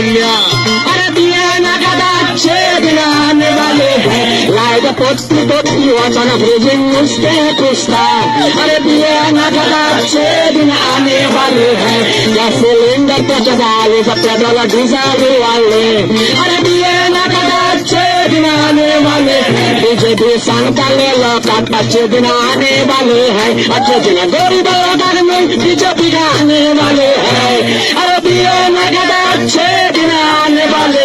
वाडल्या. अरे बियाना कदा अच्छे दिन आने वाले हैं. लायट पोचती पोचती वचन फ्रिजिंग नुसते कुस्ता. अरे बियाना कदा अच्छे दिन आने वाले हैं. गॅस सिलेंडर त्याच्या झाले, पेट्रोल डिझेल वाढले. अरे बियाना कदा अच्छे दिन आने वाले. बीजेपी सांगताले लोकांक अच्छे दिन आने वाले हैं. अच्छे दिन गरीब लोकांक बीजेपी आने वाले हैं. अरे बियाना कदा अच्छे दिन आने वाले.